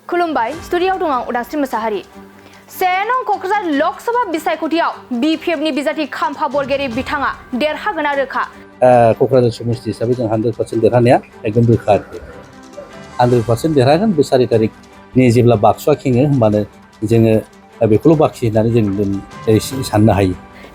खुलुमबाय स्टुडियाव दं आं उदांस्रि मोसाहारि सेनं क'क्राझार लकसभा बिसायख'थियाव बिपिएफनि बिजाथि खाम्फा बरगयारि बिथाङा देरहागोना रोखा क'क्राझार समस्ति हिसाबै जों 100% देरहानाया एकदम रोखा आरोखि 100% देरहागोन बे 4 तारिखनि जेब्ला बाक्सुआ खेङो होमबानो जोङो बेखौल' बाखि होननानै जों साननो हायो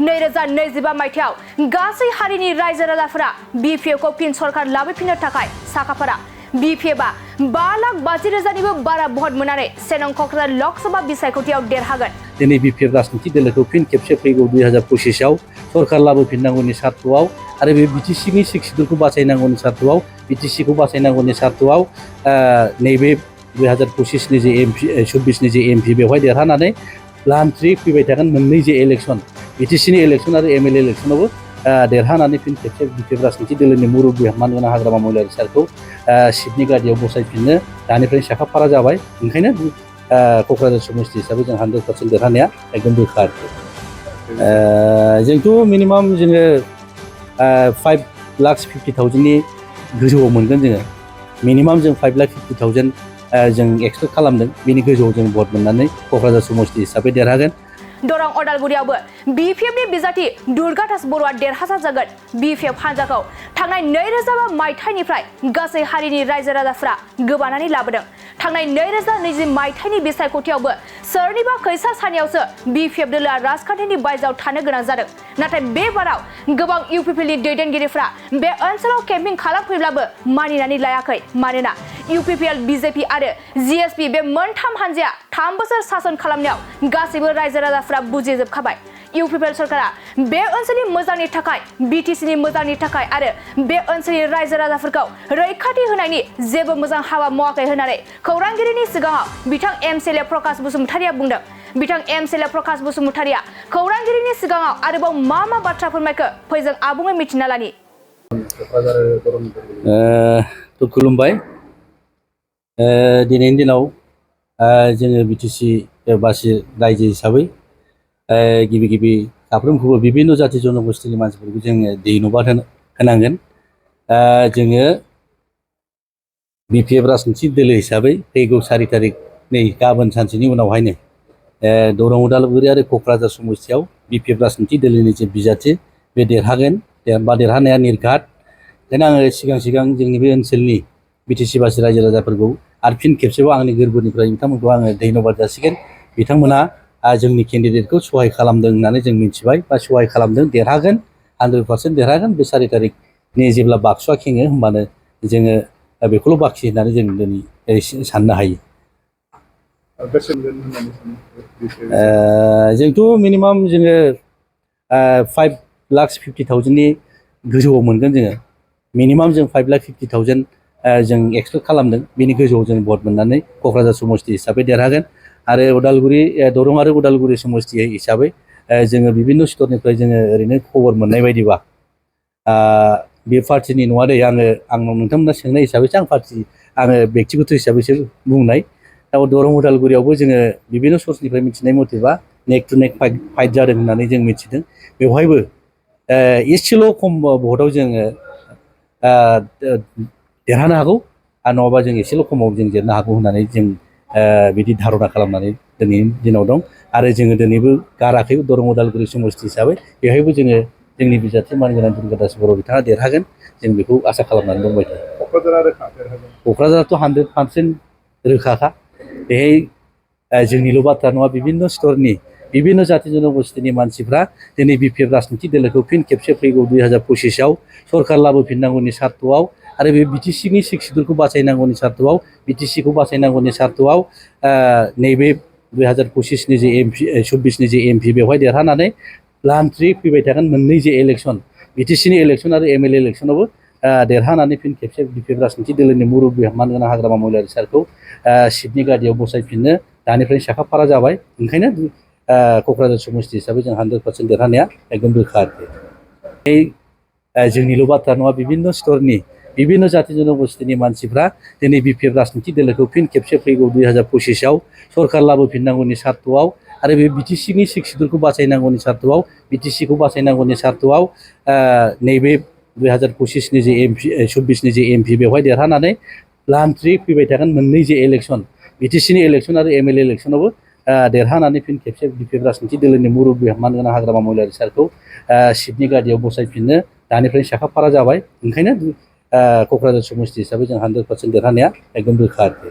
2025 मायथाइयाव गासै हारिनि रायजो राजाफोरा बिपिएफखौ फिन सरकार लाबोफिननो थाखाय साखाफारा बिपिएफआ 5,50,000निबो बारा भट मोननानै सेनं क'क्राझार लकसभा बिसायख'थियाव देरहागोन दिनै बिपिएफ राजनिति दोलोखौ फिन खेबसे फैगौ 2025आव सरकार लाबोफिननांगौनि सार्थआव आरो बे बिटिसिनि सिक्सुलखौ बासायनांगौनि सार्थआव बिटिसिखौ बासायनांगौनि सार्थआव नैबे 2025नि जे एमपि 26नि जे एमपि बेवहाय देरहानानै लान्ट्रि फैबाय थागोन मोननै जे इलेक्सन बिटिसिनि इलेक्सन आरो एमएलए इलेक्सनावबो देरहानानै फिन खेबसे बिपिएफ राजनिति दोलोनि मुरब्बी मानगोनां हाग्रामा महिलारि सारखौ सिटनि गादियाव बसायफिननो दानिफ्रायनो साखाफारा जाबाय ओंखायनो क'क्राझार समस्ति हिसाबै जों 100% देरहानाया एकदम रोखा आरोखि जोंथ' मिनिमाम जोङो 5,50,000नि गोजौआव मोनगोन जोङो मिनिमाम जों 5,50,000 जों एक्सपेक्ट खालामदों बेनि गोजौआव जों भट मोननानै क'क्राझार समस्ति हिसाबै देरहागोन दरं अदालगुरियावबो बिपिएफनि बिजाथि दुर्गादास बर'आ देरहासार जागोन बिपिएफ हान्जाखौ थांनाय 2005 मायथाइनिफ्राय गासै हारिनि रायजो राजाफ्रा गोबानानै लाबोदों थांनाय 2020 मायथाइनि बिसायख'थियावबो सोरनिबा खैसार सानियावसो बिपिएफ दोलोआ राजखान्थिनि बायजोआव थानो गोनां जादों नाथाय बे बाराव गोबां इउपिपिएलनि दैदेनगिरिफ्रा बे ओनसोलाव केम्पिं खालामफैब्लाबो मानिनानै लायाखै मानोना इउपिपिएल बिजेपि आरो जिएसपि बे मोनथाम हान्जाया 3 बोसोर सासन खालामनायाव गासैबो रायजो राजाफ्रा बुजिजोबखाबाय इउपिपिएल सरकारा बे ओनसोलनि मोजांनि थाखाय बिटिसिनि मोजांनि थाखाय आरो बे ओनसोलनि रायजो राजाफोरखौ रैखाथि होनायनि जेबो मोजां हाबा मावाखै होननानै खौरांगिरिनि सिगाङाव बिथां MCLA प्रकाश बसुमतारिया बुंदों बिथां MCLA प्रकाश बसुमतारिया खौरांगिरिनि सिगाङाव आरोबाव मा बाथ्रा फोरमायखो फै जों आबुङै मिथिना लानि खुलुमबाय दिनैनि दिनाव जोङो बिटिसि बासि रायजो हिसाबै गिबि साफ्रोमखौबो बिभिन्न जाति जनगोष्ठीनि मानसिफोरखौ जोङो धन्यबाद होनांगोन जोङो बिपिएफ राजनिति दोलो हिसाबै फैगौ 4 तारिख नै गाबोन सानसेनि उनावहायनो दरं उदालगुरि आरो क'क्राझार समस्तियाव बिपिएफ राजनिति दोलोनि जे बिजाथि बे देरहागोन देरहानाया निर्घात ओंखायनो आङो सिगां जोंनि बे ओनसोलनि बिटिसि बासि रायजो राजाफोरखौ आरो फिन खेबसेबाव आंनि गोरबोनिफ्राय बिथांमोनखौ आङो धन्यबाद जासिगोन बिथांमोना जोंनि केन्डिडेटखौ सहाय खालामदों होननानै जों मिथिबाय बा सहाय खालामदों देरहागोन 100% देरहागोन बे 4 तारिखनि जेब्ला बाक्सुआ खेङो होमबानो जोङो बेखौल' बाखि होननानै जों दिनै साननो हायो जोंथ' मिनिमाम जोङो 5,50,000नि गोजौआव मोनगोन जोङो मिनिमाम जों 5,50,000 जों एक्सपेक्ट खालामदों बेनि गोजौआव जों भट मोननानै क'क्राझार समस्ति हिसाबै देरहागोन आरो उदालगुरि दरं आरो उदालगुरि समस्ति हिसाबै जोङो बिभिन्न स्तरनिफ्राय जोङो ओरैनो खबर मोननाय बायदिबा बे पार्टिनि नङा दे आंनाव नोंथांमोना सोंनाय हिसाबैसो आङो बेक्तिगत हिसाबैसो बुंनाय दा दरं उदालगुरियावबो जोङो बिभिन्न सर्सनिफ्राय मिथिनाय मथेबा नेक टु नेक फाइट जादों होननानै जों मिथिदों बेवहायबो एसेल' खम भटआव जोङो देरहानो हागौ आरो नङाबा जों एसेल' खमाव जों जेननो हागौ होननानै जों बिदि धारना खालामनानै दिनैनि दिनाव दं आरो जोङो दिनैबो गाराखै दरं उदालगुरि समस्ति हिसाबै बेवहायबो जोङो जोंनि बिजाथि मानगोनां दुर्गादास बर' बिथाङा देरहागोन जों बेखौ आसा खालामनानै दंबाय थायो क'क्राझाराथ' 100% रोखाखा बेहाय जोंनिल' बाथ्रा नङा बिभिन्न स्तरनि बिभिन्न जाति जनगोष्ठीनि मानसिफ्रा दिनै बिपिएफ राजनिति दोलोखौ फिन खेबसे फैगौ 2025आव सरकार लाबोफिननांगौनि सार्थआव आरो बे बिटिसिनि सिक्सुलखौ बासायनांगौनि सार्थआव बिटिसिखौ बासायनांगौनि सार्थआव नैबे 2025नि जे एमपि 26नि जे एमपि बेवहाय देरहानानै लान्ट्रि फैबाय थागोन मोननै जे इलेक्सन बिटिसिनि इलेक्सन आरो एमएलए इलेक्सनावबो देरहानानै फिन खेबसे बिपिएफ राजनिति दोलोनि मुरब्बी मानगोनां हाग्रामा महिलारि सारखौ सिटनि गादियाव बसायफिननो दानिफ्रायनो साखाफारा जाबाय ओंखायनो क'क्राझार समस्ति हिसाबै जों 100% देरहानाया एकदम रोखा आरोखि जोंनिल' बाथ्रा नङा बिभिन्न स्तरनि बिभिन्न जाति जनगोष्ठीनि मानसिफ्रा दिनै बिपिएफ राजनिति दोलोखौ फिन खेबसे फैगौ 2025आव सरकार लाबोफिननांगौनि सार्थआव आरो बे बिटिसिनि सिक्सुलखौ बासायनांगौनि सार्थआव बिटिसिखौ बासायनांगौनि सार्थआव नैबे 2025नि जे एमपि 26नि जे एमपि बेवहाय देरहानानै लान्ट्रि फैबाय थागोन मोननै जे इलेक्सन बिटिसिनि इलेक्सन आरो MLA इलेक्सनावबो देरहानानै फिन खेबसे बिपिएफ राजनिथि दोलोनि मुरब्बी मानगोनां हाग्रामा महिलारि सारखौ सिटनि गादियाव बसायफिननो दानिफ्रायनो साखाफारा जाबाय। ओंखायनो क'क्राझार समस्ति हिसाबै जों 100% देरहानाया एकदम रोखा आरोखि।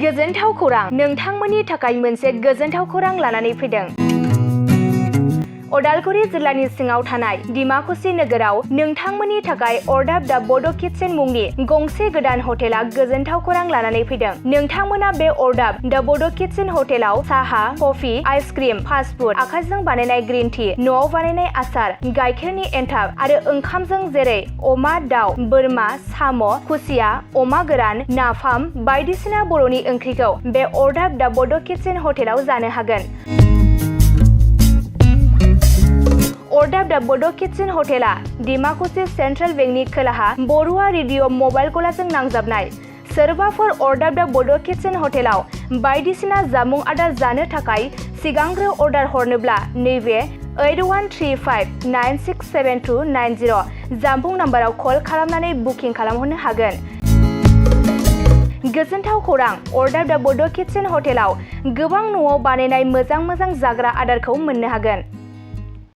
गोजोनथाव खौरां, नोंथांमोननि थाखाय मोनसे गोजोनथाव खौरां लानानै फैदों। उदालगुरि जिल्लानि सिङाव थानाय डिमाकुसि नोगोराव नोंथांमोननि थाखाय अरदाब दा बड' किटचेन मुंनि गंसे गोदान हटेला गोजोनथाव खौरां लानानै फैदों। नोंथांमोना बे अरदाब दा बड' किटचेन हटेलाव साहा, कफि, आइसक्रिम, फास्ट फुड, आखाइजों बानायनाय ग्रिन टि, न'आव बानायनाय आसार, गाइखेरनि एन्थाब आरो ओंखामजों जेरै अमा, दाउ, बोरमा, साम', खुसिया, अमा गोरान, नाफाम बायदिसिना बर'नि ओंख्रिखौ बे अरदाब दा बड' किटचेन हटेलाव जानो हागोन। अरदाब दा बड' किटचेन हटेला डिमाकुसि सेन्ट्रेल बेंकनि खोलाहा बरुवा रेडिअ' मबाइल गलाजों नांजाबनाय। सोरबाफोर अरदाब दा बड' किटचेन हटेलाव बायदिसिना जामुं आदार जानो थाखाय सिगांग्रो अर्डार हरनोब्ला नैबे 8135967290 जामबुं नाम्बाराव कल खालामनानै बुकिं खालामहरनो हागोन। गोजोनथाव खौरां, अरदाब दा बड' किटचेन हटेलाव गोबां न'आव बानायनाय मोजां जाग्रा आदारखौ मोननो हागोन।